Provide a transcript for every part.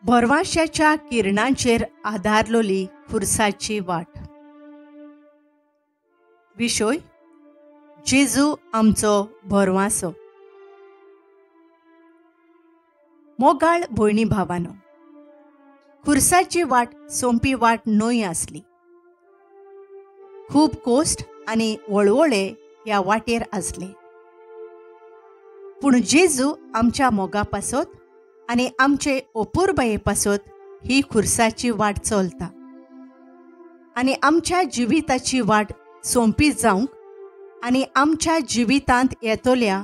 भरवाश्याच्या किरणांचेर आदारलोली खुर्साची वाट. विशय जेजू आमचो भरवासो. मोगाळ भयणी भावानो, खुर्साची वाट सोंपी वाट न्हय आसली. खूब कोश्ट आनी वळवळे ह्या वाटेर आसले, पूण जेजू आमच्या मोगा पासत आनी आमचे अपुरबाये पासत ही खुर्साची वाट चलता आनी आमच्या जिविताची वाट सोंपी जावंक आनी आमच्या जिवितांत येतल्या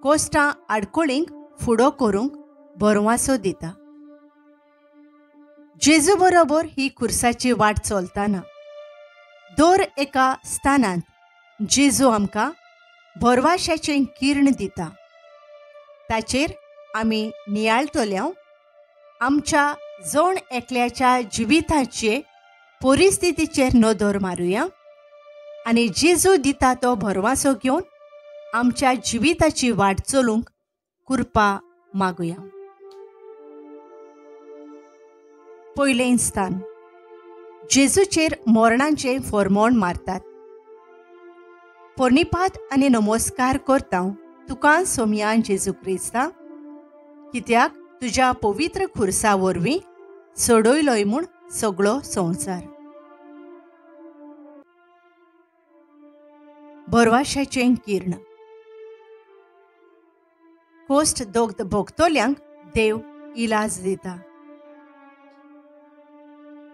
कोश्टां आडकोळींक फुडो करूंक भरवासो दिता. जेजू बरोबर ही खुर्साची वाट चलतना दर एका स्थानांत जेजू आमकां भरवाश्याचें किर्ण दिता. ताचेर आमी नियाळटल्या आमच्या जण एकल्याच्या जिविताचे परिस्थितीचेर नदर मारुया आनी जेजू दिता तो भरवासो घेवन आमच्या जिविताची वाट चलूंक कृपा मागुया. पयलें स्थान, जेजूचेर मरणाचें फॉर्मोण मारतात. पोर्णिपात आनी नमस्कार करता तुका सोमया जेजू क्रिस्ता, कित्याक तुज्या पवित्र खुर्सा वरवीं सोडयलोय म्हूण सगळो संवसार. भरवाश्याचें किर्ण. कोश्ट दोग्ध भोगतल्यांक देव इलाज दिता.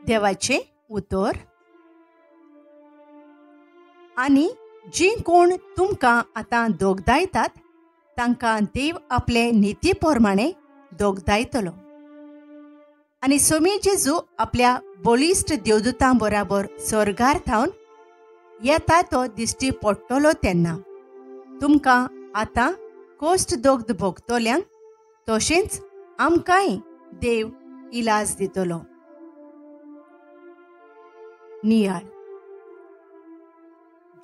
देवाचें उतर. आनी जीं कोण तुमकां आतां दोगदायतात तांकां देव आपले निती प्रमाणे दोगदायतलो. आनी सोमी जेजू आपल्या बळिश्ट देवदूतां बराबर स्वर्गार थावन येता तो दिश्टी पडटलो तेन्ना तुमकां आतां कोश्ट दोग्ध भोगतल्यांक तशेंच आमकांय देव इलाज दितलो. नियाळ.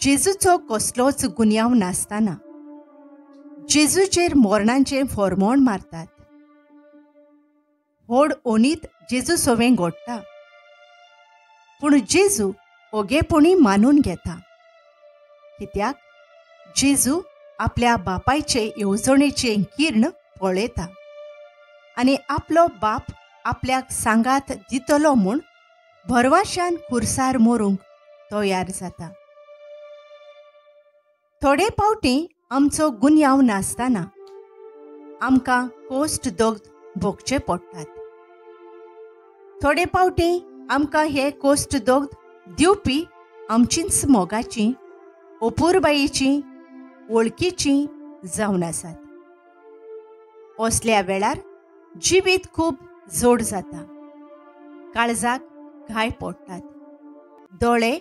जेजूचो कसलोच गुन्यांव नासतना जेजूचेर मरणाचें फॉर्मोण मारतात. व्हड ओनीत जेजू सवें घडटा, पूण जेजू ओगेपणी मानून घेता, कित्याक जेजू आपल्या बापायचे येवजणेचें किर्ण पळयता आनी आपलो बाप आपल्याक सांगात दितलो म्हूण भरवाश्यान खुर्सार मरूंक तयार जाता. थोडे पावटी आमचो गुन्यांव नासतना आमकां कोश्ट दोग्ध भोगचे पडटात. थोडे पावटी आमकां हे कोश्ट दोग्ध दिवपी आमचींच मोगाचीं, अपुरबायेचीं, वळखीचीं जावन आसात. असल्या वेळार जिवीत खूब जोड जाता, काळजाक घाय पडटात, दोळे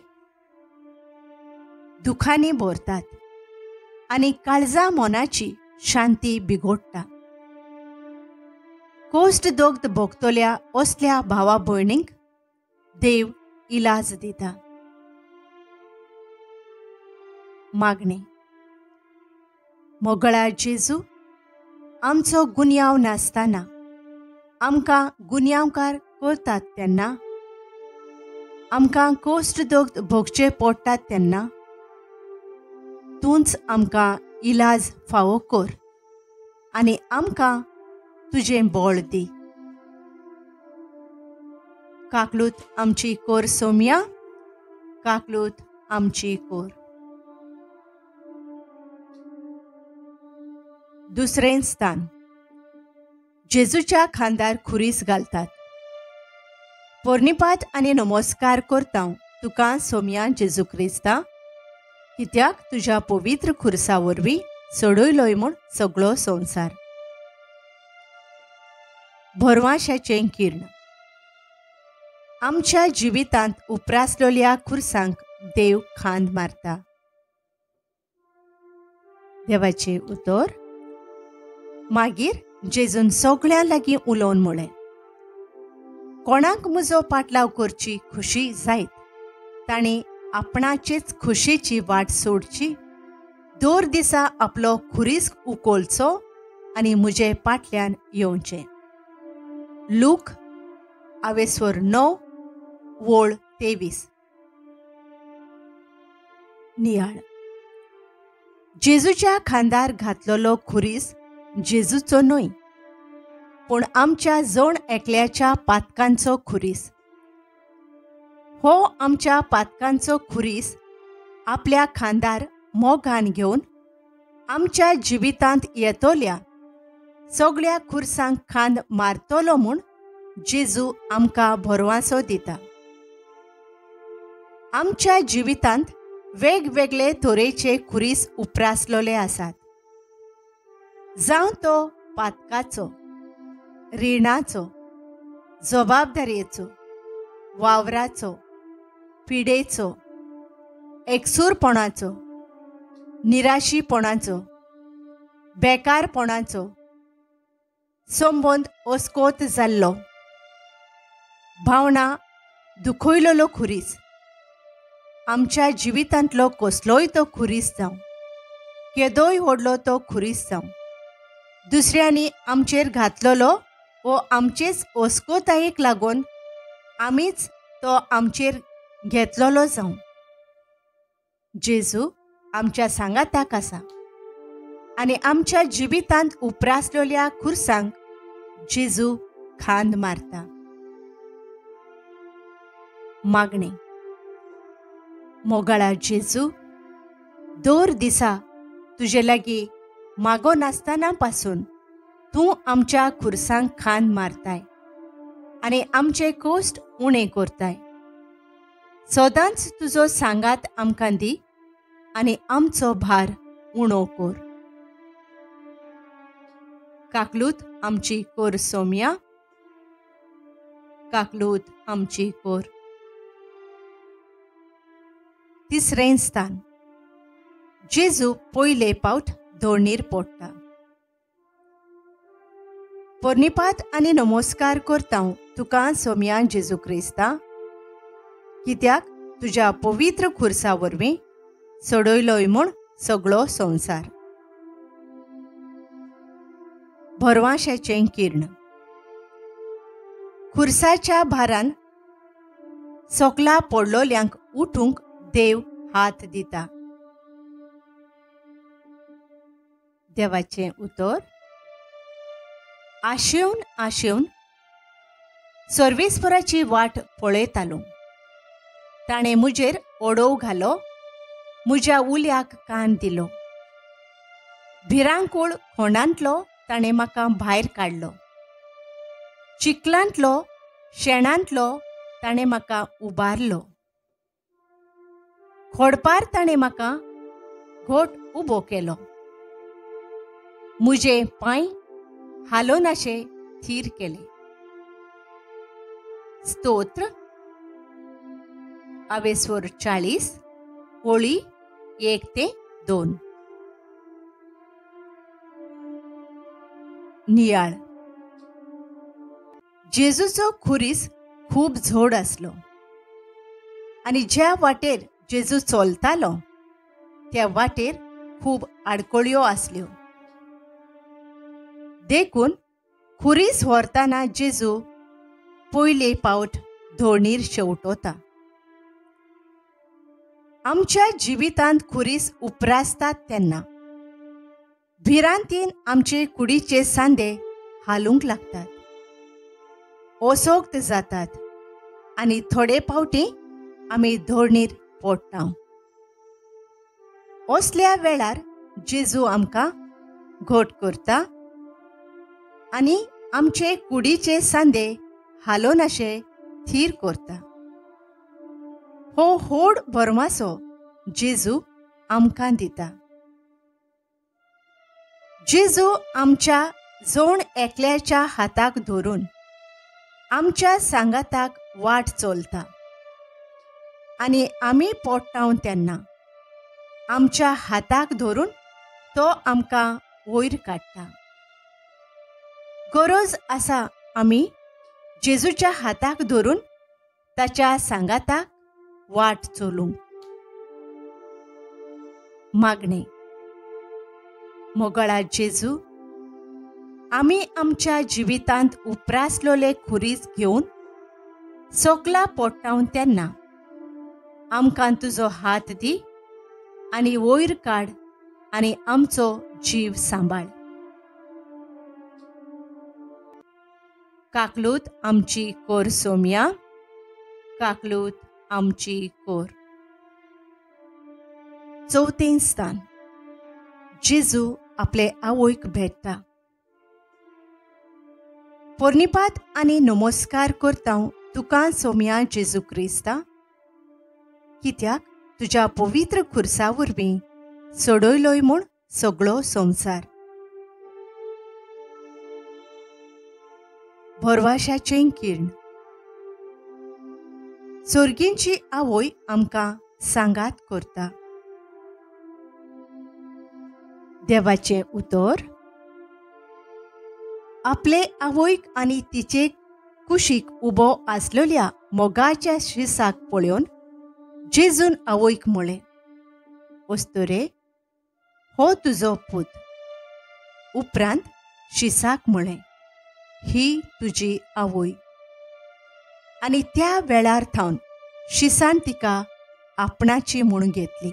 दुखांनी भरतात आनी काळजा मनाची शांती बिगोडटा. कोश्ट दोग्ध भोगतल्या असल्या भावा भयणींक देव इलाज दिता. मागणें. मोगळा जेजू, आमचो गुन्यांव नासतना आमकां गुन्यांवकार करतात तेन्ना, आमकां कोश्ट दोग्ध भोगचे पडटात तेन्ना तूंच आमकां इलाज फावो कर आनी आमकां तुजें बळ दी. काकलूत आमची कोर सोमया, काकलूत आमची कोर. दुसरें स्थान, जेजूच्या खांदार खुरीस घालतात. पोर्णिपात आनी नमस्कार करता तुका सोमया जेजू क्रिस्ता, कित्याक तुज्या पवित्र खुर्सा वरवीं सोडयलोय म्हूण सगळो संवसार. भरवाश्याचें किर्ण. आमच्या जिवितांत उप्रासलेल्या खुर्सांक देव खांद मारता. देवाचें उतर. मागीर जेजून सगळ्यां लागीं उलोवन म्हळें, कोणाक म्हजो पाटलाव करची खुशी जायत तांणी आपणाचेच खुशेची वाट सोडची, दर दिसा आपलो खुरीस उकोलचो आनी म्हजे पाटल्यान येवचें. लूक आवेस्वर 9 वोळ 23. नियाळ. जेजूच्या खांदार घातलेलो खुरीस जेजूचो न्हय, पूण आमच्या जण एकल्याच्या पातकांचो खुरीस. हो आमच्या पातकांचो खुरीस आपल्या खांदार मोगान घेवन आमच्या जिवितांत येतल्या सगळ्या खुरसांक खांद मारतलो म्हूण जेजू आमकां भरवासो दिता. आमच्या जिवितांत वेगवेगळे तरेचे खुरीस उप्रासलेले आसात, जावं तो पातकाचो, रिणाचो, जबाबदारयेचो, वावराचो, पिडेचो, एकसूरपणाचो, निराशीपणाचो, बेकारपणाचो, संबंद ओस्कोत जाल्लो, भावना दुखयलेलो खुरीस. आमच्या जिवितांतलो कसलोय तो खुरीस जावं, केदोय व्हडलो तो खुरीस जावं, दुसऱ्यांनी आमचेर घातलेलो वो आमचेच ओस्कोतायेक लागून आमीच तो आमचेर घेतलेलो जावं, जेजू आमच्या सांगाताक आसा आनी आमच्या जिवितांत उप्रासलेल्या खुरसांक जेजू खांद मारता. मागणें. मोगाळा जेजू, दर दिसा तुजे लागीं मागो नासतना पासून तूं आमच्या खुरसांक खांद मारताय आनी आमचे कोश्ट उणें करताय. सदांच तुजो सांगात आमकां दी आनी आमचो भार उणो कर. काकलूत आमची कोर सोम्या, काकलूत आमची कोर. तिसरें स्थान. जेजू पयले पावट धोणीर पडटा. पोर्निपात आनी नमस्कार करता तुका सोम्या जेजू क्रिस्ता, कित्याक तुज्या पवित्र खुर्सा वरवीं सोडयलोय म्हूण सगळो संवसार. भरवांशाचें किर्ण. खुर्साच्या भारान सोकला पडलोल्यांक उठूंक देव हात दिता. देवाचें उतर. आशेवन आशेवन सर्वेस्पराची वाट पळयतालो, ताणें म्हजेर ओडोव घालो, म्हज्या उल्याक कान दिलो. भिरांकूळ खोंडांतलो ताणें म्हाका भायर काडलो, चिखलांतलो शेणांतलो ताणें म्हाका उबारलो, खोडपार ताणें म्हाका घोट उबो केलो, म्हजे पांय हालोनाशे थीर केले. स्तोत्र आवेस्वर 40 ओळी 1 ते 2. नियाळ. जेजूचो खुरीस खूब झोड आसलो आनी ज्या वाटेर जेजू चलतालो त्या वाटेर खूब आडकळ्यो आसल्यो. देखून खुरीस व्हरतना जेजू पयले पावट धोणीर शेवटोता. आमच्या जिवितांत खुरीस उप्रासतात तेन्ना भिरांतीन आमचे कुडीचे सांदे हालूंक लागतात, ओसोक्त जातात आनी थोडे फावटी आमी धोणीर पडटा. असल्या वेळार जेजू आमकां घट करता आनी आमचे कुडीचे सांदे हालोनाशे थीर करता. हो होड भरमासो जेजू आमकां दिता. जेजू आमच्या जण एकल्याच्या हाताक धरून आमच्या सांगाताक वाट चलता आनी आमी पोडटाव तेन्ना आमच्या हाताक धरून तो आमकां वयर काडटा. गरज आसा आमी जेजूच्या हाताक धरून ताच्या सांगाताक वाट चलूंक. मागणें. मोगळा जेजू, आमी आमच्या जिवितांत उप्रासलेले खुरीस घेवन सोकला पोट्टावन तेन्ना आमकां तुजो हात दी आनी वयर काड आनी आमचो जीव सांबाळ. काकलूत आमची कोर सोम्या, काकलूत आमची कोर. चवथें स्थान. जेजू आपले आवयक भेटता. पोर्निपात आनी नमस्कार करता तुका सोम्या जेजू क्रिस्ता, कित्याक तुज्या पवित्र खुर्सा वरवीं सोडयलोय म्हूण सगळो संवसार. भरवाशाचें किर्ण. सोर्गींची आवय आमकां सांगात करता. देवाचें उतर. आपले आवयक आनी तिचे कुशीक उबो आसलेल्या मोगाच्या शिसाक पळोवन जेजून आवयक म्हळें, अस्तुरे, हो तुजो पूत. उपरांत शिसाक म्हळें, ही तुजी आवय. आनी त्या वेळार थावन शिसान तिका आपणाची म्हूण घेतली.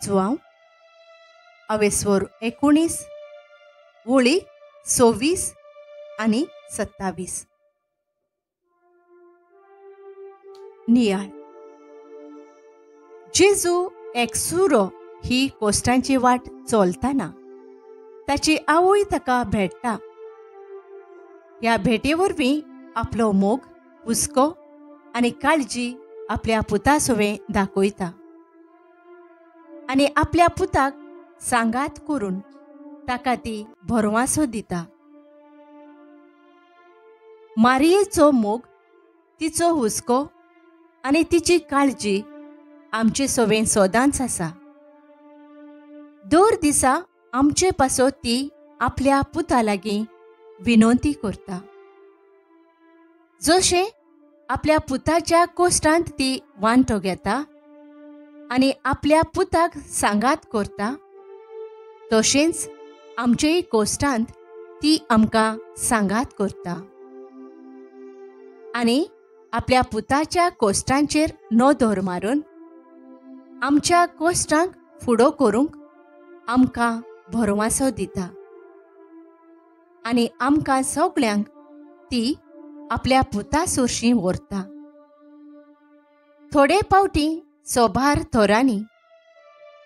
जुवांव अवेस्वर 19 वळी 26 आनी 27. नियाळ. जेजू एकसुरो ही कोश्टांची वाट चलतना ताची आवय ताका भेट्टा. ह्या भेटे वरवीं आपलो मोग, हुस्को आनी काळजी आपल्या पुता सवें दाखयता आनी आपल्या पुताक सांगात करून ताका ती भरवासो दिता. मारियेचो मोग, तिचो हुस्को आनी तिची काळजी आमचे सवें सदांच आसा. दर दिसा आमचे पासत ती आपल्या पुता लागीं विनंती करता. जशें आपल्या पुताच्या कोश्टांत ती वांटो घेता आनी आपल्या पुताक सांगात करता, तशेंच आमचेय कोश्टांत ती आमकां सांगात करता आनी आपल्या पुताच्या कोश्टांचेर नदर मारून आमच्या कोश्टांक फुडो करूंक आमकां भरवासो दिता आनी आमकां सगळ्यांक ती आपल्या पुता सोरशीं व्हरता. थोडे पावटी सोबार थोरांनी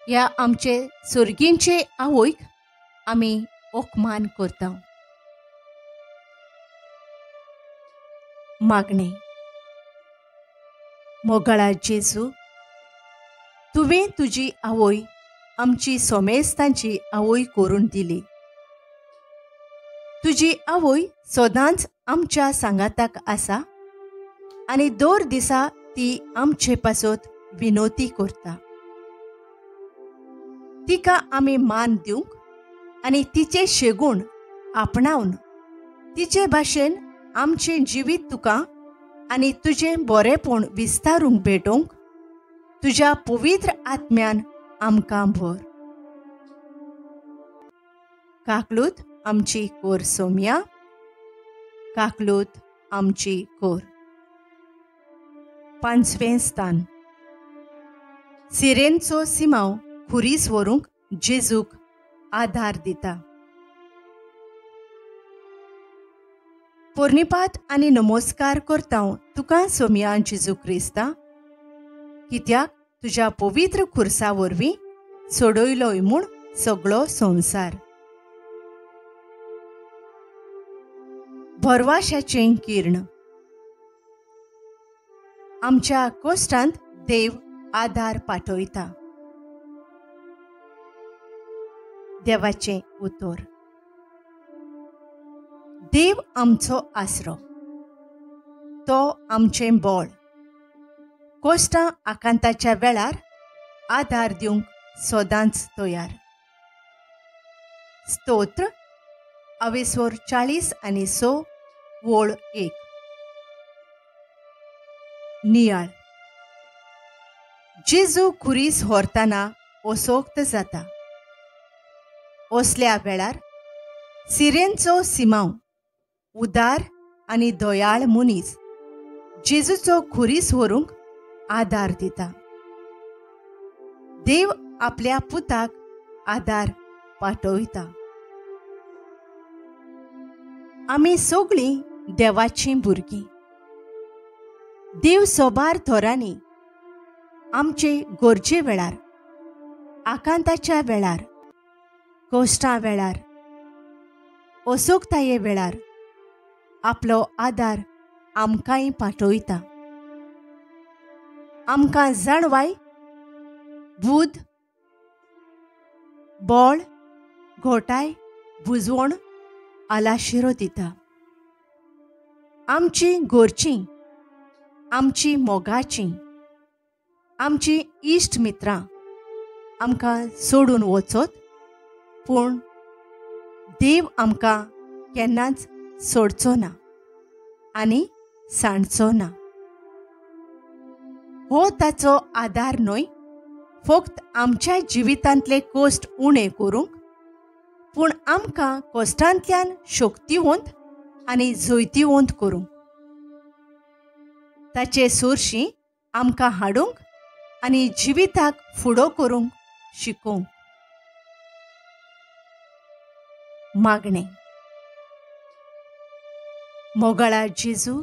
ह्या आमचे सुर्गींचे आवयक आमी ओकमान करता. मागणें. मोगाळा जेजू, तुवें तुजी आवय आमची सोमेस्तांची आवय करून दिली. तुजी आवय सदांच आमच्या सांगाताक आसा आनी दर दिसा ती आमचे पासत विनोती करता. तिका आमी मान दिवंक आनी तिचे शेगूण आपणावन तिचे भाशेन आमचें जिवीत तुका आनी तुजें बरेंपण विस्तारूंक भेटोवंक तुज्या पवित्र आत्म्यान आमकां भर. काकलूत आमची कोर सोम्या, काकलूत आमची कोर. पांचवें स्थान. सिरेनचो सिमांव खुरीस व्हरूंक जेजूक आधार दिता. पोर्निपात आनी नमस्कार करता तुका सोम्या जेजू क्रिस्ता, कित्याक तुज्या पवित्र खुर्सा वरवीं सोडयलोय म्हूण सगळो संवसार. भरवाशाचें किर्ण. आमच्या कोश्टांत देव आधार पाठयता. देवाचें उतर. देव आमचो आसरो, तो आमचें बळ. कोश्टां आकांताच्या वेळार आधार दिवंक सदांच तयार. स्तोत्र अवेस्वर 40 आनी 6 वळ 1. नियाळ. जेजू खुरीस व्हरतना असोक्त जाता. असल्या वेळार सिरेनचो सिमांव उदार आनी दयाळ मनीस जेजूचो खुरीस व्हरूंक आदार दिता. देव आपल्या पुताक आदार पाठयता. आमी सगळीं देवाचीं भुरगीं. देव सोबार थोरांनी आमचे गरजे वेळार, आकांताच्या वेळार, कश्टां वेळार, असोगताये वेळार आपलो आदार आमकांय पाठयता. आमकां जाणवाय, बूद, बळ, घोटाय, बुजवण, आलाशिरो दिता. आमची घरचीं, आमची मोगाचीं, आमची इश्ट मित्रां आमकां सोडून वचत, पूण देव आमकां केन्नाच सोडचो ना आनी सांडचो ना. हो ताचो आदार न्हय फक्त आमच्या जिवितांतले कश्ट उणें करूंक, पूण आमकां कश्टांतल्यान शक्तिवंत आनी जैतिवंत करूंक, ताचे सोरशीं आमकां हाडूंक आनी जिविताक फुडो करूंक शिकोवंक. मागणें. मोगाळा जेजू,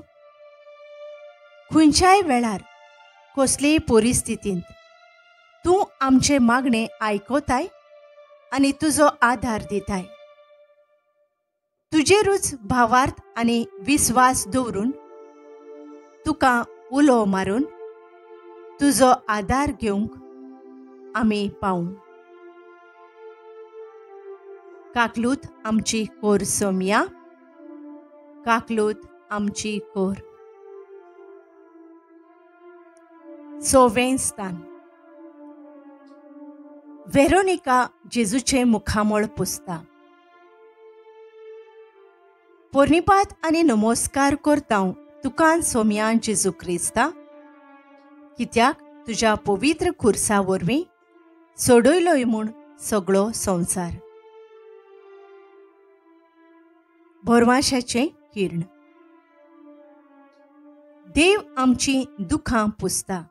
खंयच्याय वेळार कसलेय परिस्थितींत तूं आमचें मागणें आयकताय आनी तुजो आदार दिताय. तुजेरूच भावार्थ आनी विस्वास दवरून तुका उलो मारून तुजो आदार घेवंक आमी पावूं. काकलूत आमची कोर सोमया, काकलूत आमची कोर. सवें स्थान. वेरोनिका जेजूचें मुखामळ पुसता. पोरणीपात आनी नमस्कार करता तुका सोमया जेजू क्रिस्ता, कित्याक तुज्या पवित्र खुर्सा वरवीं सोडयलोय म्हूण सगळो संवसार. भरवाशाचें किर्ण. देव आमची दुखां पुसता.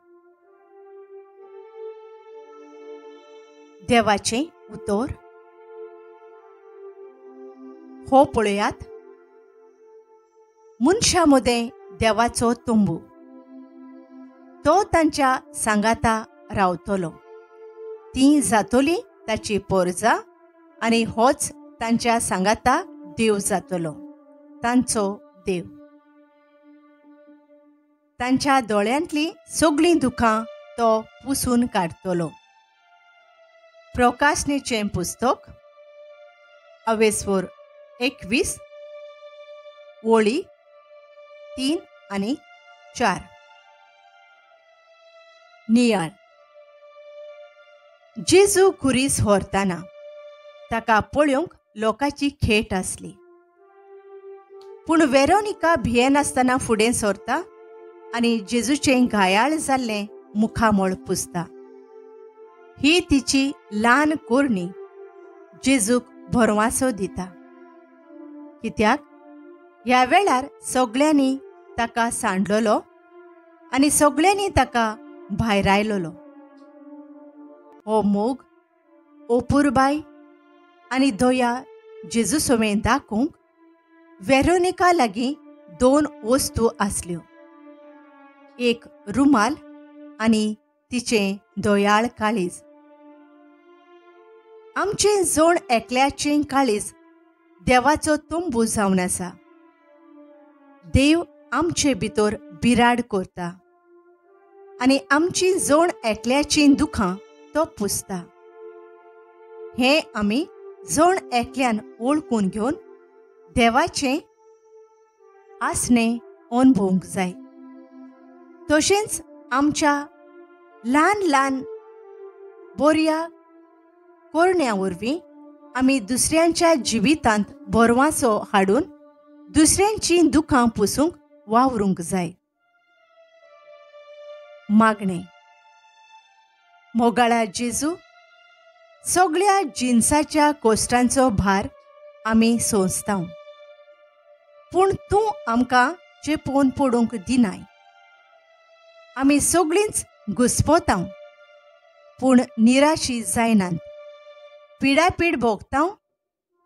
देवाचें उतर. हो पळयात, मनशां मदें देवाचो तंबू, तो तांच्या सांगाता रावतलो. तीं जातली ताची पोरजा आनी होच तांच्या सांगाता देव जातलो, तांचो देव. तांच्या दोळ्यांतलीं सगळीं दुखां तो पुसून काडटलो. प्रकाशनेचें पुस्तक अवेस्वर 21 वळी 3 आनी 4. नियाळ. जेजू खुरीस व्हरतना ताका पळोवंक लोकांची खेट आसली, पूण वेरोनिका भियेनासतना फुडें सरता आनी जेजूचें घायाळ जाल्लें मुखामळ पुसता. ही तिची ल्हान कोरणी जेजूक भरवासो दिता, कित्याक ह्या वेळार सगळ्यांनी ताका सांडलेलो आनी सगळ्यांनी ताका भायरायलेलो. हो मोग, ओपुरबाय आनी दया जेजू सवें दाखोवंक वेरोनिका लागीं 2 वस्तू आसल्यो, एक रुमाल आनी तिचें दयाळ काळीज. आमचें जण एकल्याचें काळीज देवाचो तंबू जावन आसा. देव आमचे भितर बिराड करता आनी आमची जण एकल्याचीं दुखां तो पुसता. हें आमी जण एकल्यान वळखून घेवन देवाचें आसणें अणभवूंक जाय. तशेंच आमच्या ल्हान ल्हान बऱ्या करण्या वरवीं आमी दुसऱ्यांच्या जिवितांत भरवासो हाडून दुसऱ्यांचीं दुखां पुसूंक वावरूंक जाय. मागणें. मोगाळा जेजू, सगळ्या जिनसाच्या कोश्टांचो भार आमी सोंसता. पूण तूं आमकां चेपोवन पडूंक दिनाय. आमी सगळींच घुस्पतांव पूण निराशी जायनात. पिडापीड भोगतांव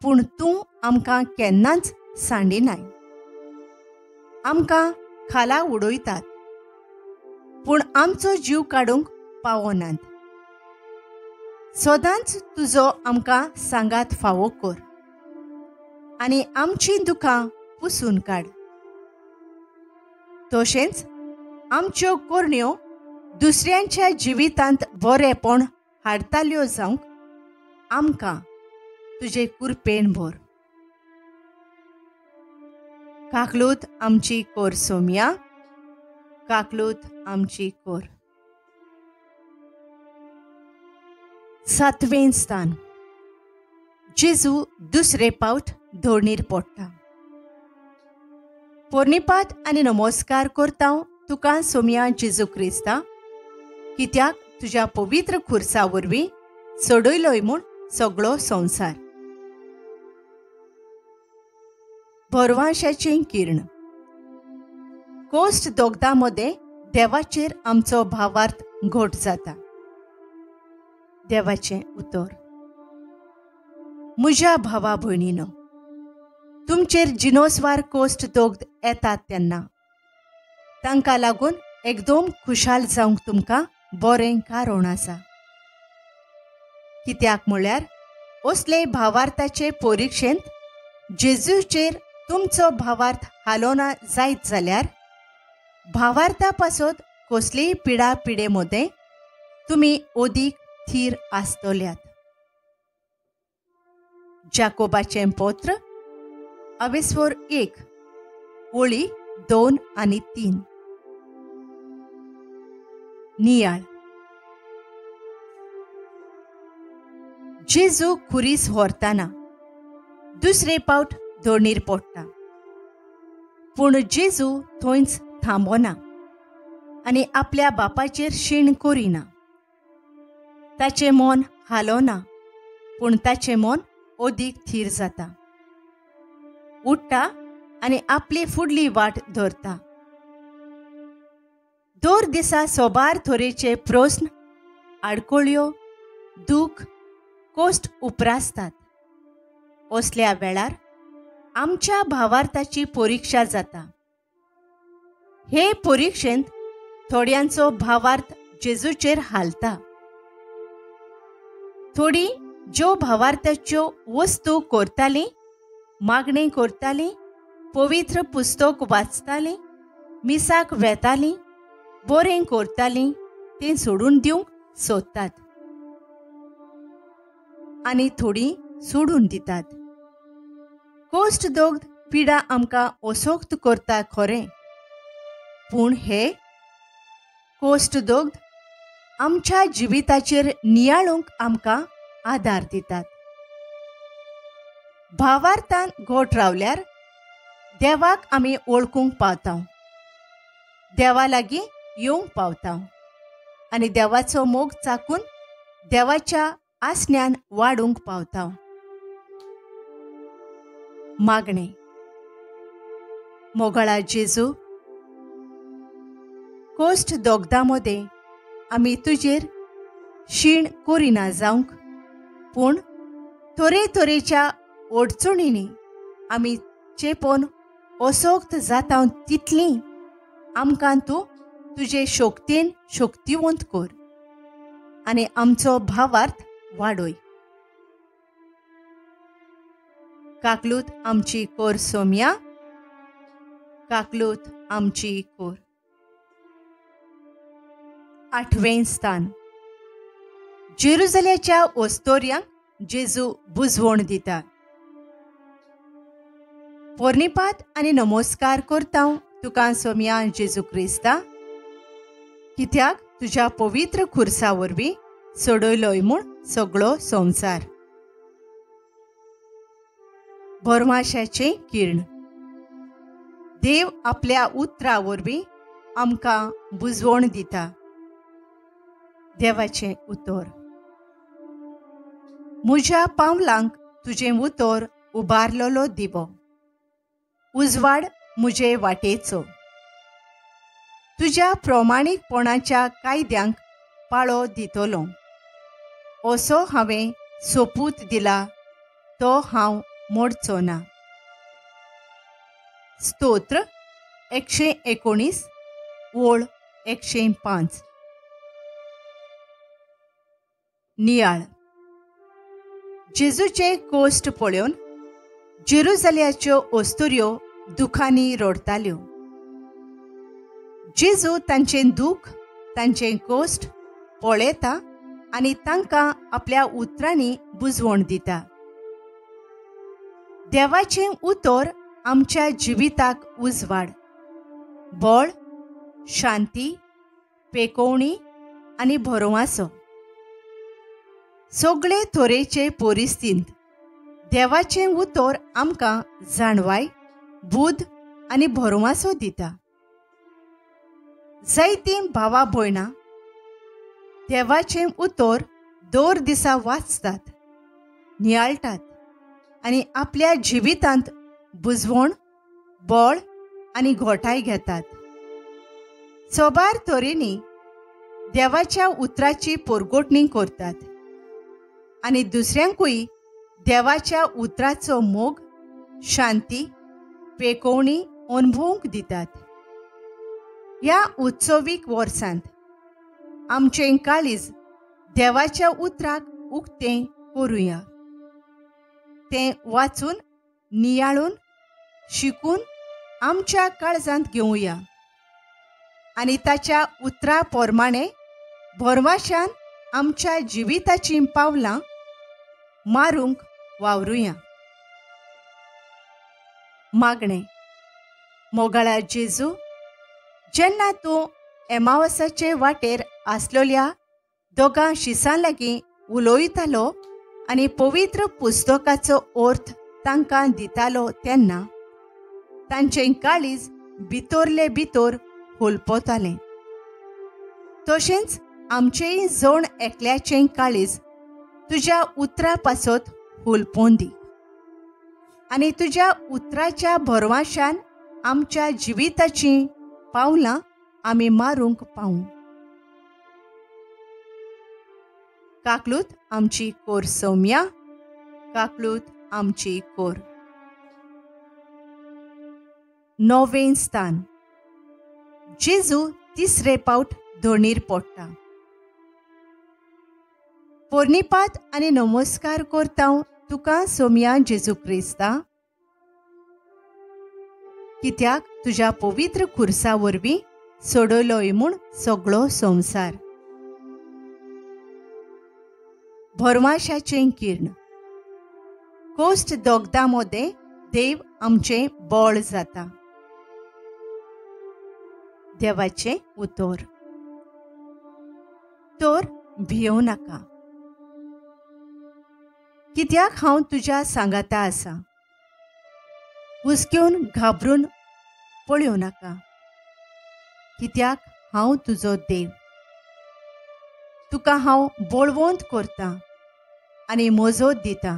पूण तूं आमकां केन्नाच सांडिनाय. आमकां खाला उडयतात पूण आमचो जीव काडूंक पावनात. सदांच तुजो आमकां सांगात फावो कर आनी आमचीं दुखां पुसून काड. तशेंच आमच्यो करण्यो दुसऱ्यांच्या जिवितांत बरेपण हाडटाल्यो जावंक आमकां तुजे कुरपेन भर. काकलूत आमची कोर सोम्या, काकलूत आमची कोर. सातवें स्थान. जेजू दुसरे पावट धोणीर पडटा. पोर्णिपात आनी नमस्कार करता तुका सोम्या जेजू क्रिस्ता, कित्याक तुज्या पवित्र खुर्सा वरवीं सोडयलोय म्हूण सगळो संवसार. भरवांशाचें किर्ण. कोस्ट दोगदां मदें देवाचेर आमचो भावार्थ घोट जाता. देवाचें उतर. म्हज्या भावा भयणीनो, तुमचेर जिनोसवार कोस्ट दोगद येतात तेन्ना तांकां लागून एकदम खुशाल जावंक तुमकां बरें कारण आसा. कित्याक म्हळ्यार असले भावार्थाचे परिक्षेंत जेजूचेर तुमचो भावार्थ हालोना जायत जाल्यार भावार्था पासत कसलीय पिडा पिडे मदें तुमी अदीक थीर आसतल्यात. जाकोबाचें पत्र अवेस्वर 1 ओळी 2 आनी 3. नियाळ. जेजू खुरीस व्हरतना दुसरे पावट धोणीर पडटा पूण जेजू थंयच थांबना आनी आपल्या बापाचेर शीण करिना. ताचें मन हालोना पूण ताचें मन अदीक थीर जाता. उठ्ठा आनी आपली फुडली वाट धरता. दर दिसा सोबार थोरेचे प्रस्न, आडकोळ्यो, दूख, कोश्ट उपरासतात. असल्या वेळार आमच्या भावार्थाची परिक्षा जाता. हे परिक्षेंत थोड्यांचो भावार्थ जेजूचेर हालता. थोडी ज्यो भावार्थाच्यो वस्तू करतालीं, मागणें करतालीं, पवित्र पुस्तक वाचतालीं, मिसाक वेतालीं, बरें करतालीं तें सोडून दिवंक सोदतात आनी थोडीं सोडून दितात. कोश्ट दोग्ध पिडा आमकां असोक्त करता खरें, पूण हे कोश्ट दोग्ध आमच्या जिविताचेर नियाळूंक आमकां आदार दितात. भावार्थान घोट रावल्यार देवाक आमी वळखूंक पावता, देवा लागीं येवंक पावता आनी देवाचो मोग चाकून देवाच्या आसण्यान वाडूंक पावता. मागणें. मोगळा जेजू, कोश्ट दोगदां मदें आमी तुजेर शीण करिना जावंक, पूण तरेतरेच्या अडचणींनी आमी चेपोन असोक्त जाता तितली आमकां तूं तुजे शक्तीन शक्तिवंत कर आनी आमचो भावार्थ वाडय. काकलूत आमची कोर सोम्या, काकलूत आमची कोर. आठवें स्थान. जेरुजल्याच्या ओस्तोर्यांक जेजू बुजवण दिता. पोर्णिपात आनी नमस्कार करता तुका सोम्या जेजू क्रिस्ता, कित्याक तुज्या पवित्र खुर्सा वरवीं सोडयलोय म्हूण सगळो संवसार. भरमाशाचें किर्ण. देव आपल्या उतरा वरवीं आमकां बुजवण दिता. देवाचें उतर. म्हज्या पावलांक तुजें उतर उबारलेलो दिवो उजवाड मुजे वाटेचो. तुज्या प्रमाणीकपणाच्या कायद्यांक पाळो दितलो असो हांवें सोपूत दिला, तो हांव मोडचो ना. स्तोत्र 119 ओळ 105. नियाळ. जेजूचे कोश्ट पळोवन जेरुजाल्याच्यो अस्तुऱ्यो दुखांनी रडटाल्यो. जेजू तांचें दूख, तांचें कोश्ट पळयता आनी तांकां आपल्या उतरांनी बुजवण दिता. देवाचें उतर आमच्या जिविताक उजवाड, बळ, शांती, पेकोवणी आनी भरवासो. सगळे तरेचे परिस्थितींत देवाचें उतर आमकां जाणवाय, बुद्द आनी भरवासो दिता. जायतीं भावा भयणां देवाचें उतर दर दिसा वाचतात, नियाळटात आनी आपल्या जिवितांत बुजवण, बळ आनी घोटाय घेतात. सोबार तरेनी देवाच्या उतराची पोरगोटणी करतात आनी दुसऱ्यांकूय देवाच्या उतराचो मोग, शांती, पेकोवणी अणभवूंक दितात. ह्या उत्सवीक वर्सांत आमचें काळीज देवाच्या उतराक उक्तें करुया. तें वाचून, नियाळून, शिकून आमच्या काळजांत घेवया आनी ताच्या उतरा प्रमाणे भरवाशान आमच्या जिविताचीं पावलां मारूंक वावरुया. मागणें. मोगाळा जेजू, जेन्ना तूं एमावसाचे वाटेर आसलेल्या दोगां शिसां लागीं उलयतालो आनी पवित्र पुस्तकाचो अर्थ तांकां दितालो तेन्ना तांचें काळीज भितरले भितर हुलपतालें. तशेंच आमचेंय जण एकल्याचें काळीज तुज्या उतरा पासत हुलपोवन दी आनी तुज्या उतराच्या भरवाशान आमच्या जिविताचीं पावलां आमी मारूंक पावूं. काकलूत आमची कोर सौम्या, काकलूत आमची कोर. नवें स्थान. जेजू तिसरे पावट धोणीर पडटा. पोर्णिपात आनी नमस्कार करता तुका सोम्या जेजू क्रिस्ता, कित्याक तुज्या पवित्र खुर्सा वरवीं सोडयलोय म्हूण सगळो संवसार. भरवाशाचें किर्ण. कोश्ट दोगदां मदें देव आमचें बळ जाता. देवाचें उतर. तर भियों नाका, कित्याक हांव तुज्या सांगाता आसा. हुसक्यून घाबरून पळोवं नाका, कित्याक हांव तुजो देव. तुका हांव बळवंत करता आनी मजत दिता.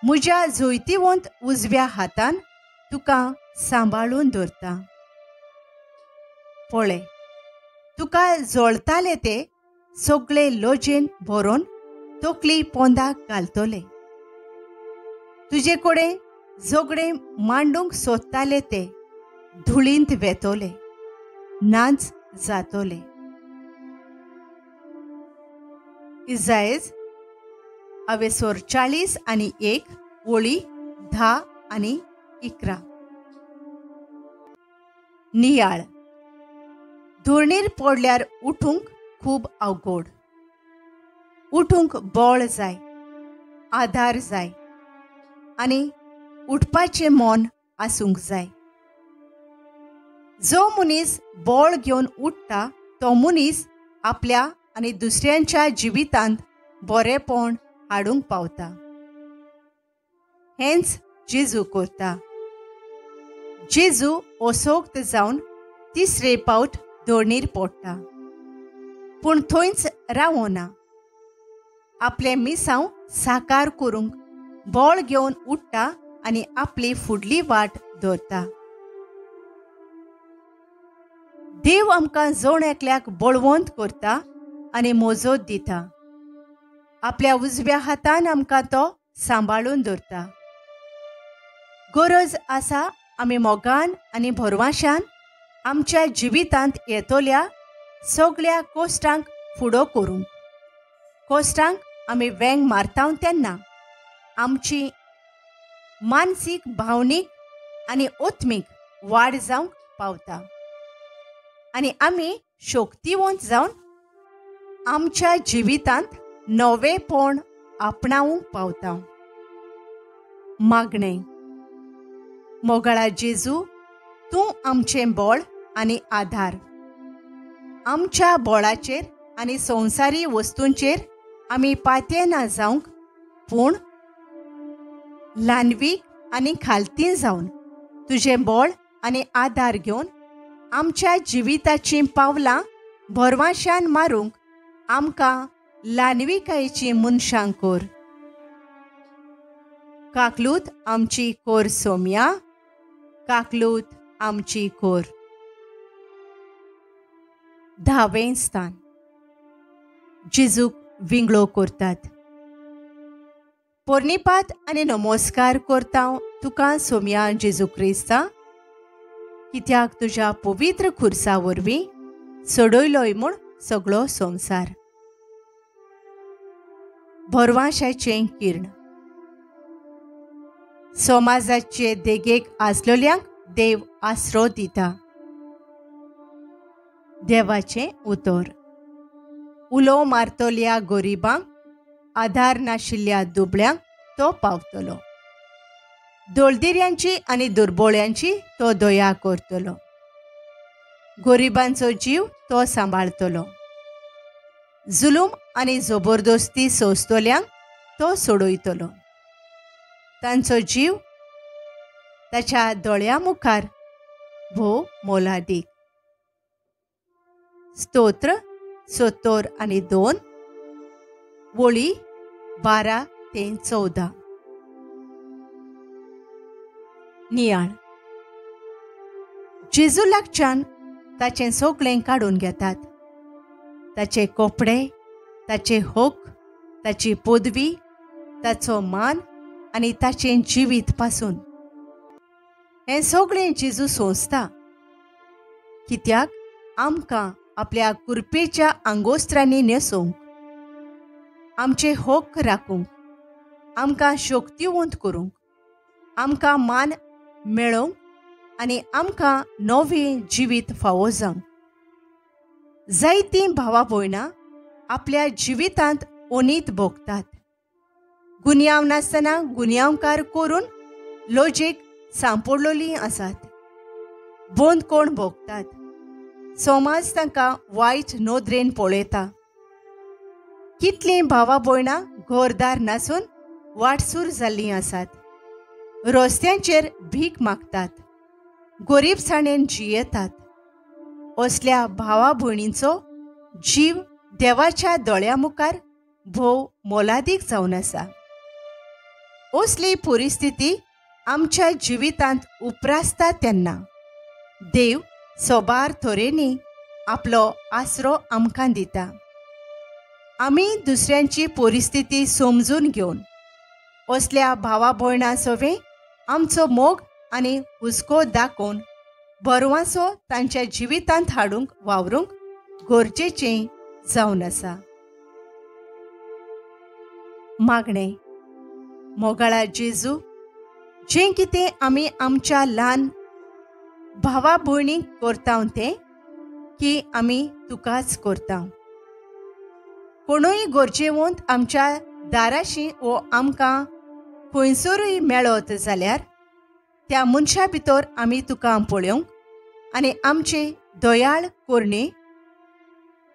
म्हज्या जैतिवंत उजव्या हातान तुका सांबाळून दवरता. पळय, तुका जळताले ते सगळे लजेन भरोन तकली पोंदाक घालतले. तुजे कडेन झगडें मांडूंक सोदताले ते धुळींत वेतले, नाच जातले. इजायज अवेसोर 40 आनी 1 ओळी 10 आनी 11. नियाळ. धोरणीर पडल्यार उठूंक खूब अवघड. उठूंक बळ जाय, आधार जाय आनी उठपाचें मन आसूंक जाय. जो मनीस बळ घेवन उठ्ठा तो मनीस आपल्या आनी दुसऱ्यांच्या जिवितांत बरेपण हाडूंक पावता. हेंच जेजू करता. जेजू असोक्त जावन तिसरे पावट धोणीर पडटा, पूण थंयच रावना. आपलें मिसांव साकार करूंक बळ घेवन उठ्ठा आनी आपली फुडली वाट दवरता. देव आमकां जण एकल्याक बळवंत करता आनी मोजोत दिता. आपल्या उजव्या हातान आमकां तो सांबाळून दवरता. गरज आसा आमी मोगान आनी भरवाशान आमच्या जिवितांत येतल्या सगळ्या कोश्टांक फुडो करूंक. कोश्टांक आमी वेंग मारता तेन्ना आमची मानसीक, भावनीक आनी आत्मीक वाड जावंक पावता आनी आमी शक्तिवंत जावन आमच्या जिवितांत नवेपण आपणावंक पावता. मागणें. मोगाळा जेजू, तूं आमचें बळ आनी आधार. आमच्या बळाचेर आनी संवसारी वस्तूंचेर आमी पातयेना जावंक, पूण ल्हानवीक आनी खालती जावन तुजें बळ आनी आधार घेवन आमच्या जिविताचीं पावलां भरवाशान मारूंक आमकां ल्हानविकायेचीं मनशां कर. काकलूत आमची कोर सोम्या, काकलूत आमची कोर. 10वें स्थान. जेजूक विंगळो करतात. पोरणीपात आनी नमस्कार करता तुका सोम्या जेजू क्रिस्ता, कित्याक तुज्या पवित्र खुर्सा वरवीं सोडयलोय म्हूण सगळो संवसार. भरवाशाचें किर्ण. समाजाचे देगेक आसलेल्यांक देव आसरो दिता. देवाचें उतर. उलो मारतल्या गरिबांक, आधार नाशिल्ल्या दुबळ्यांक तो पावतलो. दळदिऱ्यांची आनी दुर्बोळ्यांची तो दया करतलो. गरिबांचो जीव तो सांबाळतलो. जुलूम आनी जबरदस्ती सोंसतल्यांक तो सोडयतलो. तांचो जीव ताच्या दोळ्या मुखार भोव मोलादीक. स्तोत्र 72 वळी 12 ते 14. नियाळ. जेजू लागच्यान ताचें सगळें काडून घेतात. ताचे कपडे, ताचे हक, ताची पदवी, ताचो मान आनी ताचें जिवीत पासून हें सगळें जेजू सोंसता. कित्याक आमकां आपल्या कुरपेच्या आंगोस्त्रांनी न्हेसोवंक, आमचे हक राखूंक, आमकां शक्तिवंत करूंक, आमकां मान मेळोवंक आनी आमकां नवें जिवीत फावो जावंक. जायतीं भावा भयणां आपल्या जिवितांत ओनीत भोगतात. गुन्यांव नासतना गुन्यांवकार करून लजेक सांपडलेलीं आसात. बंद कोण भोगतात. समाज तांकां वायट नदरेन पळयता. कितलीं भावा भयणां घरदार नासून वाटसूर जाल्लीं आसात. रस्त्यांचेर भीक मागतात, गरिबसाणेन जियेतात. असल्या भावा भयणींचो जीव देवाच्या दोळ्या मुखार भोव मोलादीक जावन आसा. असली परिस्थिती आमच्या जिवितांत उप्रासता तेन्ना देव सोबार तरेनी आपलो आसरो आमकां दिता. आमी दुसऱ्यांची परिस्थिती समजून घेवन असल्या भावा भयणां सवें आमचो मोग आनी हुस्को दाखोवन बरवासो तांच्या जिवितांत हाडूंक वावरूंक गरजेचें जावन आसा. मागणें. मोगाळा जेजू, जें कितें आमी आमच्या ल्हान भावा भयणींक करता तें की आमी तुकाच करता. कोणूय गरजेवंत आमच्या दाराशी वो आमकां खंयसरूय मेळत जाल्यार त्या मनशा भितर आमी तुका पळोवंक आनी आमचे दयाळ करणे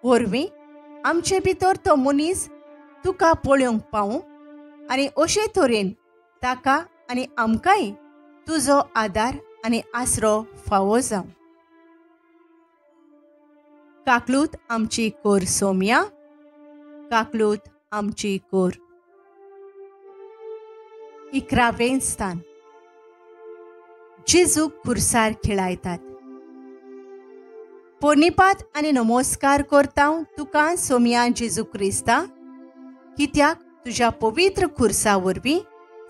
वरवीं आमचे भितर तो मनीस तुका पळोवंक पावूं आनी अशे तरेन ताका आनी आमकांय तुजो आदार आनी आसरो फावो जावं. काकलूत आमची कोर सोम्या, काकलूत आमची कोर. 11वें स्थान. जेजूक खुर्सार खिळायतात. पोर्निपात आनी नमस्कार करता तुका सोमया जेजू क्रिस्ता, कित्याक तुज्या पवित्र खुर्सा वरवीं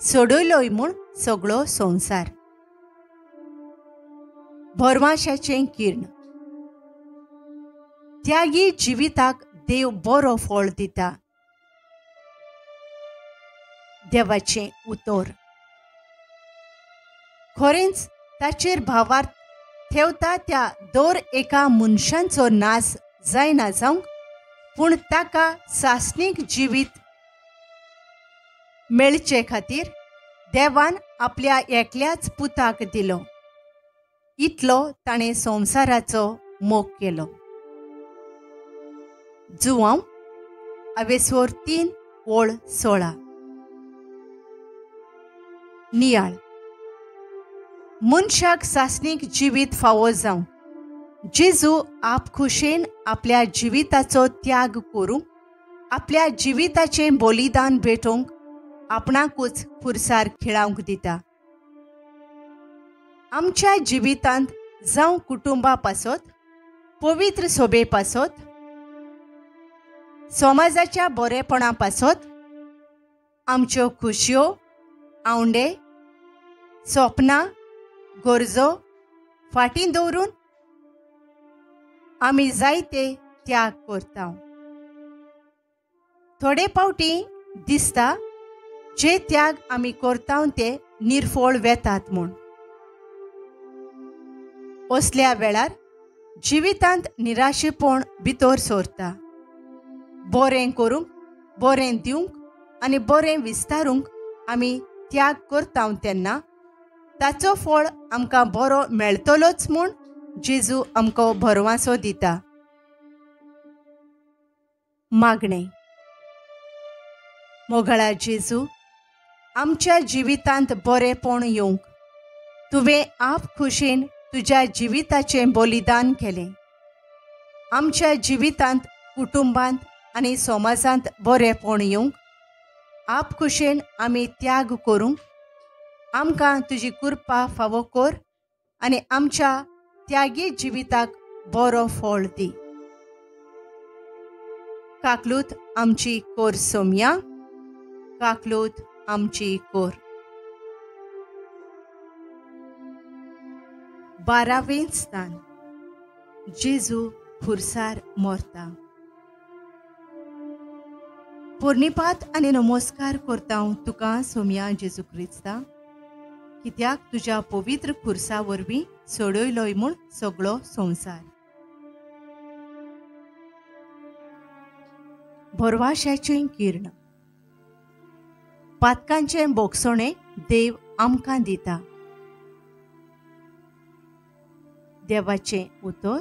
सोडयलोय म्हूण सगळो संवसार. भरवाशाचें किर्ण. त्यागी जिविताक देव बरो फळ दिता. देवाचें उतर. खरेंच ताचेर भावार्थ ठेवता त्या दर एका मनशांचो नाश जायना जावंक, पूण ताका सासणीक जिवीत मेळचे खातीर देवान आपल्या एकल्याच पुताक दिलो. इतलो ताणें संवसाराचो मोग केलो. जुवांव अवेस्वर 3:16. नियाळ. मनशाक सासणीक जिवीत फावो जावं जेजू आपखुशेन आपल्या जिविताचो त्याग करूंक, आपल्या जिविताचें बलिदान भेटोवंक आपणाकूच खुर्सार खिळावंक दिता. आमच्या जिवितांत जावं कुटुंबा पासत, पवित्र सोबे पासत, समाजाच्या बरेपणा पासत आमच्यो खुशयो, आवंडे, सपनां, गरजो फाटीं दवरून आमी जायते त्याग करता. थोडे फावटी दिसता जे त्याग आमी करता ते निर्फळ वेतात म्हूण. असल्या वेळार जिवितांत निराशेपण भितर सरता. बरें करूंक, बरें दिवंक आनी बरें विस्तारूंक आमी त्याग करता तेन्ना ताचो फळ आमकां बरो मेळटलोच म्हूण जेजू आमकां भरवासो दिता. मागणें. मोगळा जेजू, आमच्या जिवितांत बरेपण येवंक तुवें आपखुशेन तुज्या जिविताचें बलिदान केलें. आमच्या जिवितांत, कुटुंबांत आनी समाजांत बरेपण येवंक आपखुशेन आमी त्याग करूंक आमकां तुजी कृपा फावो कर आनी आमच्या त्यागी जिविताक बरो फळ दी. काकलूत आमची कोर सोमया, काकलूत आमची कोर. 12वें स्थान. जेजू खुर्सार मरता. पोर्निपात आनी नमस्कार करता तुका सोमया जेजू क्रिस्ता, कित्याक तुज्या पवित्र खुर्सा वरवीं सोडयलोय म्हूण सगळो संवसार. भरवाशाचें किर्ण. पातकांचें बोगसणें देव आमकां दिता. देवाचें उतर.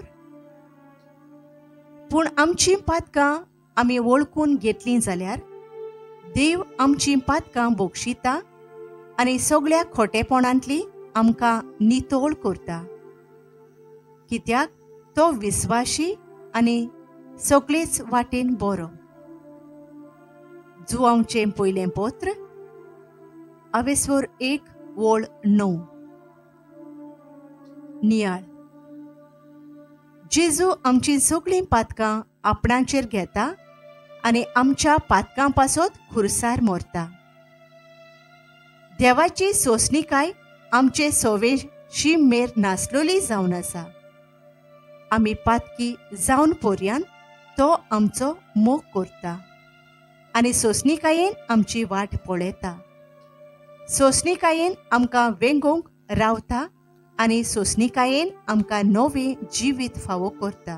पूण आमचीं पातकां आमी वळखून घेतलीं जाल्यार देव आमचीं पातकां बोगशिता आनी सगळ्या खोटेपणांतली आमकां नितळ करता. कित्याक तो विस्वाशी आनी सगळेच वाटेन बरो. जुवांवचें पयलें पत्र अवेस्वर 1:9. नियाळ. जेजू आमचीं सगळीं पातकां आपणाचेर घेता आनी आमच्या पातकां पासत खुर्सार मरता. देवाची सोंसणीकाय आमचे सोवेशी मेर नासलोली जावन आसा. आमी पातकी जावन पर्यान तो आमचो मोग करता आनी सोंसणीकायेन आमची वाट पळयता. सोंसणीकायेन आमकां वेंगोवंक रावता आनी सोंसणीकायेन आमकां नवें जिवीत फावो करता.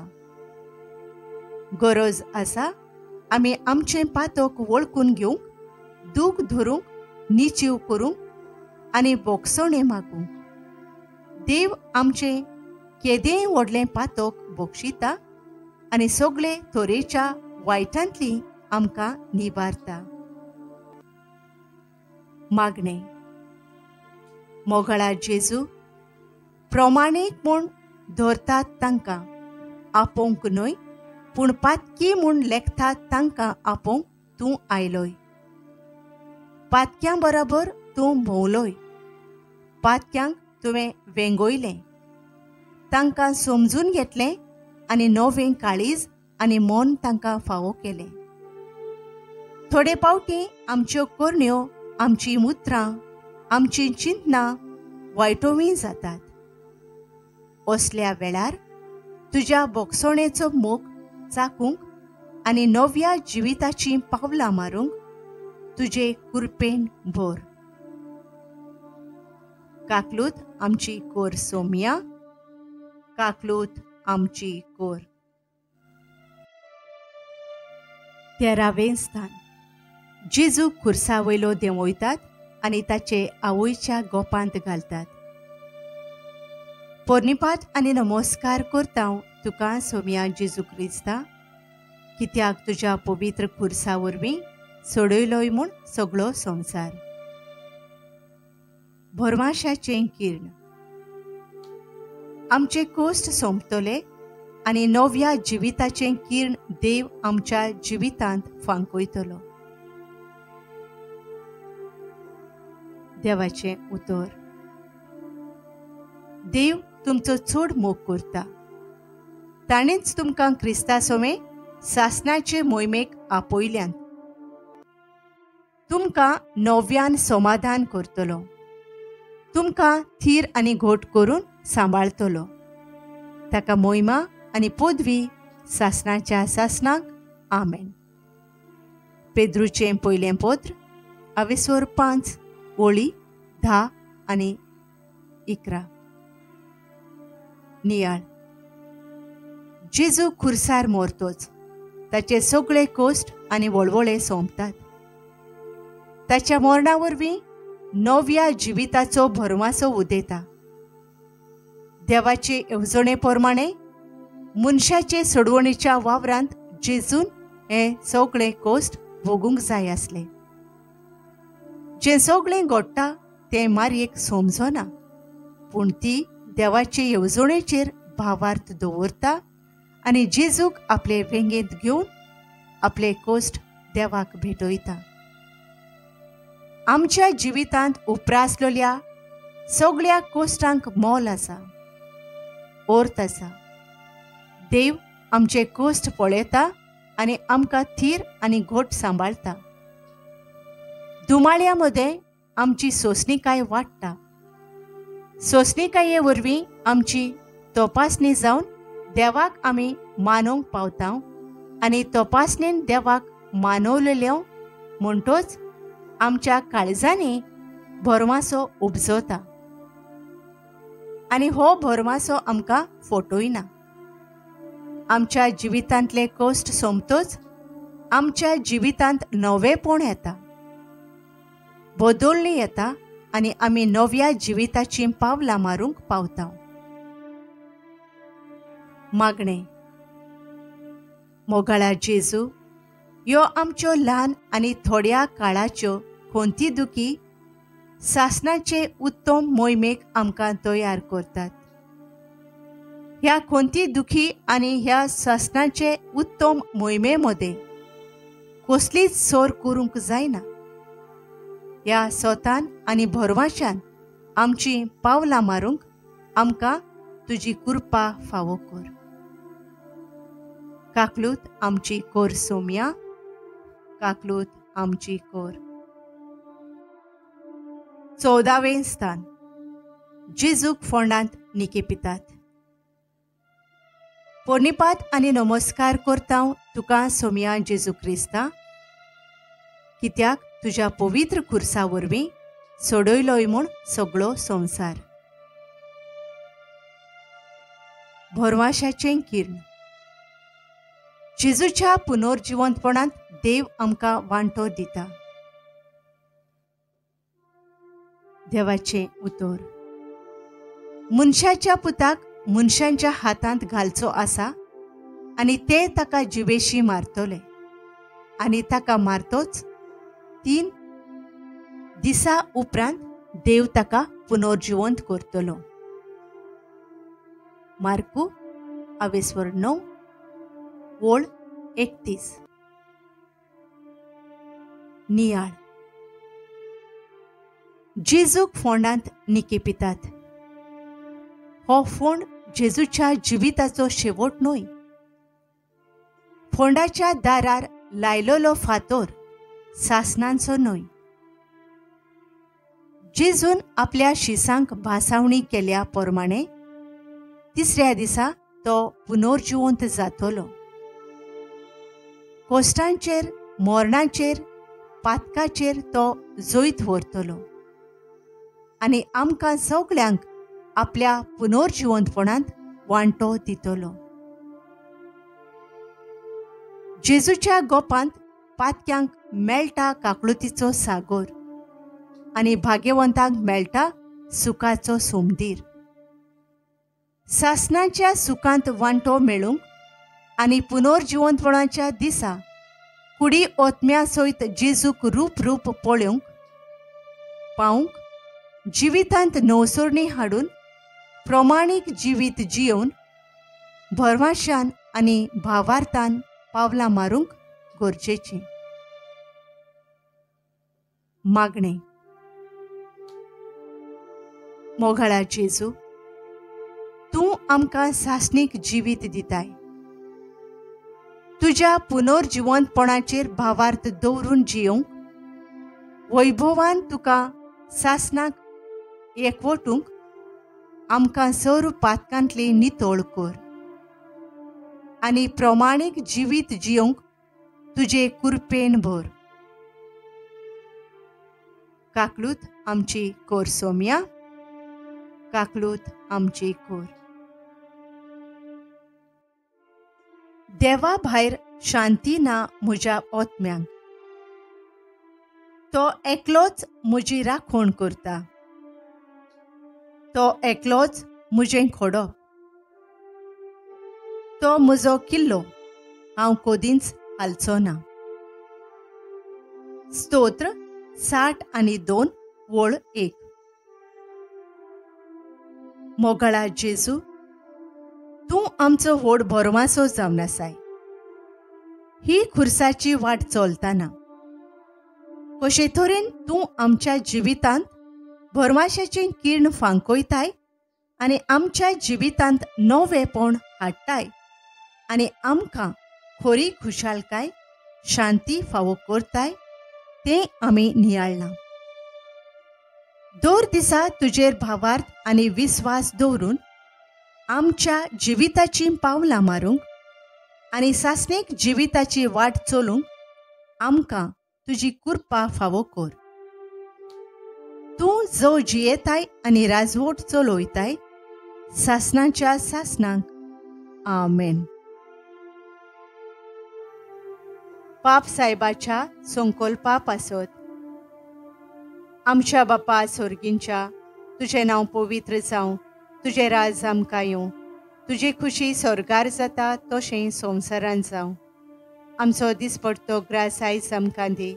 गरज आसा आमी आमचें पातक वळखून घेवंक, दूख धरूंक, निचीव करूंक आनी बोगसणें मागूंक. देव आमचें केदेंय व्हडलें पातक बोगशिता आनी सगळे तरेच्या वायटांतली आमकां निवारता. मागणें. मोगळा जेजू, प्रमाणीक म्हूण धरतात तांकां आपोवंक न्हय, पूण पातकी म्हूण लेखतात तांकां आपोवंक तूं आयलोय. पातक्यां बरोबर तूं भोंवलोय, पातक्यांक तुवें वेंगोयलें, तांकां समजून घेतलें आनी नवें काळीज आनी मन तांकां फावो केलें. थोडे पावटी आमच्यो करण्यो, आमचीं उतरां, आमचीं चिंतनां वायटोवी जातात. असल्या वेळार तुज्या बोगसणेचो मोग चाकूंक आनी नव्या जिविताचीं पावलां मारूंक तुजे कुरपेन भर. काकलूत आमची कोर सोमया, काकलूत आमची कोर. 13वें स्थान. जेजू खुर्सा वयलो देंवयतात आनी ताचे आवयच्या गोपांत घालतात. पोर्निपात आनी नमस्कार करता तुका सोमया जेजू क्रिस्ता, कित्याक तुज्या पवित्र खुर्सा वरवीं सोडयलोय म्हूण सगळो संवसार. भरमाशाचें किर्ण. आमचे कोश्ट सोंपतले आनी नव्या जिविताचें किर्ण देव आमच्या जिवितांत फांकयतलो. देवाचें उतर. देव तुमचो चड मोग करता. ताणेंच तुमकां क्रिस्ता सोमे सासणाचे मोहिमेक आपयल्यान तुमकां नव्यान समाधान करतलो, तुमकां थीर आनी घोट करून सांबाळतलो. ताका मोहिमा आनी पदवी सासणाच्या सासणाक. आमेन. पेद्रूचें पयलें पत्र अवेसोर 5 ओळी 10 आनी 11. नियाळ. जेजू खुर्सार मोरतोच ताचे सगळे कोश्ट आनी वळवळे सोंपतात. ताच्या मरणा वरवीं नव्या जिविताचो भरमासो उदेता. देवाचे येवजणे प्रमाणे मनशाचे सोडवणेच्या वावरांत जेजून हे सगळे कोश्ट भोगूंक जाय आसले. जें सगळें घडटा तें मारयेक समजना, पूण ती देवाचे येवजणेचेर भावार्थ दवरता आनी जेजूक आपले वेंगेंत घेवन आपले कोश्ट देवाक भेटयता. आमच्या जिवितांत उप्रासलेल्या सगळ्या कोश्टांक मोल आसा, अर्थ आसा. देव आमचे कोश्ट पळयता आनी आमकां थीर आनी घोट सांबाळटा. दुमाळ्या मदें आमची सोंसणीकाय वाडटा. सोंसणीकाये वरवीं आमची तपासणी जावन देवाक आमी मानोवंक पावता आनी तपासणेन देवाक मानवलेल्यो म्हणटोच आमच्या काळजांनी भरमासो उपजता आनी हो भरमासो आमकां फटयना. आमच्या जिवितांतले कश्ट सोंपतोच आमच्या जिवितांत नवेपण येता, बदलणी येता आनी आमी नव्या जिविताचीं पावलां मारूंक पावता. मागणें. मोगाळा जेजू, ह्यो आमच्यो ल्हान आनी थोड्या काळाच्यो खंती दुखी सासणाचे उत्तम मोहिमेक आमकां तयार करतात. ह्या खंती दुखी आनी ह्या सासणाचे उत्तम मोहिमे मदें कसलीच सोर करूंक जायना. ह्या सोतान आनी भरवाशान आमचीं पावलां मारूंक आमकां तुजी कृपा फावो कर. काकलूत आमची कोर सोमया, काकलूत आमची कोर. 14वें स्थान. जेजूक फोंडांत निकेपितात. पोर्निपात आनी नमस्कार करता तुका सोमया जेजू क्रिस्ता, कित्याक तुज्या पवित्र खुर्सा वरवीं सोडयलोय म्हूण सगळो संवसार. भरवाशाचें किर्ण. जेजूच्या पुनर्जिवंतपणांत देव आमकां वांटो दिता. देवाचें उतर. मनशाच्या पुताक मनशांच्या हातांत घालचो आसा आनी ते ताका जिवेशी मारतले आनी ताका मारतोच 3 दिसा उपरांत देव ताका पुनर्जिवंत करतलो. मार्कू अवेस्वर 9 ओळ 31. नियाळ. जेजूक फोंडांत निकेपितात. हो फोंड जेजूच्या जिविताचो शेवट न्हय. फोंडाच्या दारार लायलोलो फातोर सासणांचो न्हय. जेजून आपल्या शिसांक भासावणी केल्या प्रमाणे तिसऱ्या दिसा तो पुनर्जिवंत जातलो. कोश्टांचेर, मरणाचेर, पातकाचेर तो जैत व्हरतलो आनी आमकां सगळ्यांक आपल्या पुनर्जिवंतपणांत वांटो दितलो. जेजूच्या गोपांत पातक्यांक मेळटा काकळुतीचो सागोर आनी भाग्यवंतांक मेळटा सुखाचो सोमदीर. सासणाच्या सुखांत वांटो मेळूंक आनी पुनर्जिवंतपणाच्या दिसा कुडी ओतम्या सयत जेजूक रूप रूप पळोवंक पावंक जिवितांत नवसरणी हाडून प्रमाणीक जिवीत जियोवन भरवाशान आनी भावार्थान पावलां मारूंक गरजेचें. मागणें. मोगाळा जेजू, तूं आमकां सासणीक जिवीत दिताय. तुज्या पुनर्जिवंतपणाचेर भावार्थ दवरून जियोवंक वैभवान तुका सासणाक एकवटूंक आमकां सर्व पातकांतली नितळ कर आनी प्रमाणीक जिवीत जियोवंक तुजे कुरपेन भर. काकलूत आमची कोर सोम्या, काकलूत आमची कोर. देवा भायर शांती ना म्हज्या ओतम्यांक, तो एकलोच म्हजी राखण करता, तो एकलोच म्हजें खोडप, तो म्हजो किल्लो, हांव कदींच हालचो ना. स्तोत्र 62 वळ 1. मोगाळा जेजू, तूं आमचो व्हड भरवासो जावन आसाय. ही खुर्साची वाट चलतना कशे तरेन तूं आमच्या जिवितांत भरवाशाचें किर्ण फांकयताय आनी आमच्या जिवितांत नवेपण हाडटाय आनी आमकां खरी खुशालकाय, शांती फावो करताय तें आमी नियाळ्ळां. दर दिसा तुजेर भावार्थ आनी विस्वास दवरून आमच्या जिविताचीं पावलां मारूंक आनी सासणीक जिविताची वाट चलूंक आमकां तुजी कृपा फावो कर. तूं जो जियेताय आनी राजवट चलयताय सासणाच्या सासणाक. आमेन. पाप साहेबाच्या संकल्पा पासत. आमच्या बापा सोर्गींच्या, तुजें नांव पवित्र जावं, तुजें राज आमकां येवं, तुजी खुशी स्वर्गार जाता तशें संवसारान जावं. आमचो दिसपडतो ग्रास आयज आमकां दी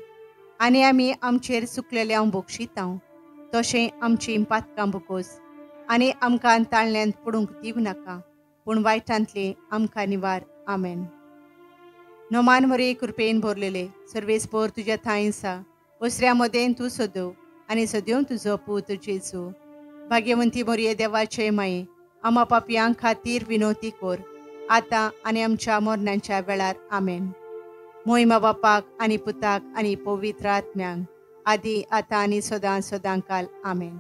आनी आमी आमचेर चुकलेल्यांव बक्षितांव तशें आमचीं पातकां बोकोस आनी आमकां ताळण्यांत पडूंक दिवं नाका, पूण वायटांतली आमकां निवार. आमेन. नोमान मरे कृपेन भरलेले सर्वेस्पोर तुज्या थांय आसा, ओसऱ्या मदें तूं सदव आनी सद्यों तुजो पूत जेजू. भाग्यवंती मोरये देवाचे माये, आमा पापयां खातीर विनोती कोर आतां आनी आमच्या मरणाच्या वेळार. आमेन. मोहिमा बापाक आनी पुताक आनी पवित्र आत्म्यांक, आदी आतां आनी सदां सदां काल. आमेन.